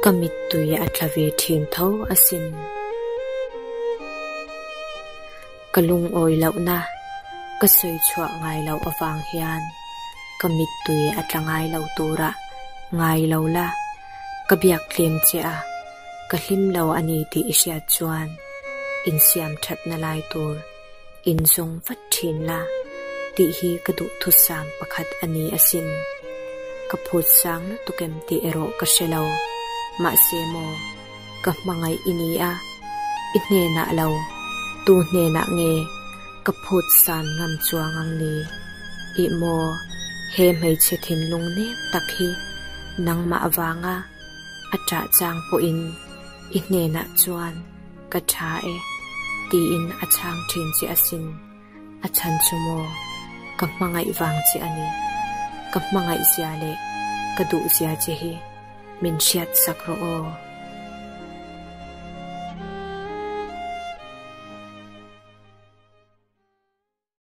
Ka mittui a tla ve thin tho asin. Ka lungawi lohna ka sawi chhuah ngai loh avang hian ka mittui a tla ngai lo turah ngai lo la, ka biak tlem che a, ka hlim lo a ni tih i hriat chuan insiam thatna lai tur inzawng vat thin la tih hi ka duhthusam pakhat a ni asin. Ka phut sang lutuk em tih erawh ka hre lo, mahse maw ka hmangaih i ni a, i hnenah lo, tu hnenah nge ka phut san ngam chuang ang ni? Ih maw, he hmeichhe thinlung nem tak hi nangmah avanga a ṭah chang pawhin i hnenah chuan Ka tha e, tiin a chhang thin che asin. A chhan chu maw? Ka hmangaih vang che a ni. Ka hmangaih zia leh ka duh zia che hi min hriat sak rawh aw.